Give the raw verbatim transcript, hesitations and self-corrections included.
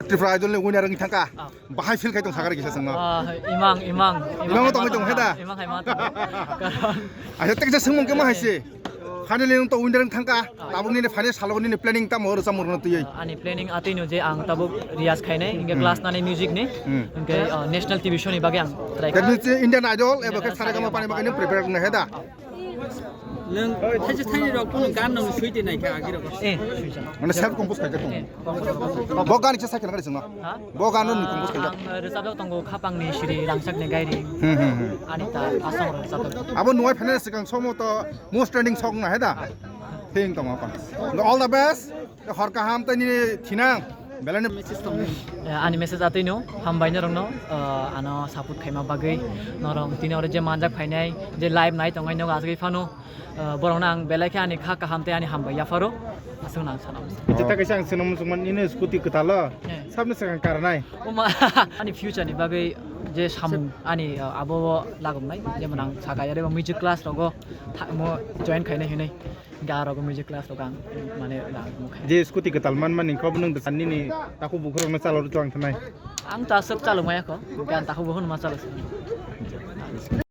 Tripura Idol ni winner wng thangka. Ah. Bahai feel khai tong sakari kisa sengno. Ah, imang, imang, imang. Imang hai tong ma hai tong, tong, hai da? Imang hai ma tong. Karon acha, teksa sengmung ke ma hai se. Finally nung to winner wng thangka. Ah. Tabuk nini final salo nini planning tamo oro chamung rwna twiwi. Ah, ani planning atwi no je ang tabuk riyaz khainai, hingke Hmm. class nani music ni, Hmm. hingke, ah, national T V show ni bagwi ang try That means Indian Idol, eba khe Indian Idol, Saregama Pani bagwi nung prepare wng hai da? Nwng thaisa thaini rok phano gan nwng sui twi naikha agi rok. Eh, sui sa. Mane self compose khaikha tong. Eh. Bo gan kisa sakhe nang singno. Ha? Bo gan nwng compose khaikha. Ang, eh, rwchapjak tongo Khapangni Sri Rangchakni Gairing. Hmm, hmm, hmm. Ani ta asong rwchapjak. Abo nuwai phainai swkang somo to most trending song na heda. Thing tongo kon. All the best. Hor kaham tei nini thinang. Belai no message tong. Eh, ani message atwi no hambai norok no, eh, ano support khaima bagwi norok tini oro je manjak phainai je live nai tongnai nogo asgwi phano, eh, borok no ang belai khe ani kha kaham tei ani hambai yapharo aswk nang sana. Acha ta kaisa ang swnam sungman nini scooty kwtalo. Eh. Sabni swkang karnai. Oma ani future ni bagwi je samung ani, eh, abo lagomnai jemon ang saka yare music class rogo tha-, mo join khainai hinwi. Ga rogo music class rogo ang mane da mukhe. Je scooty kwtal man mani kho nwng da sanni ni takhuk bukhuk rokno chalo rwchwng thanai. Ang ta aswk chalo maya kho, gan takhuk bukhuk ma chalo.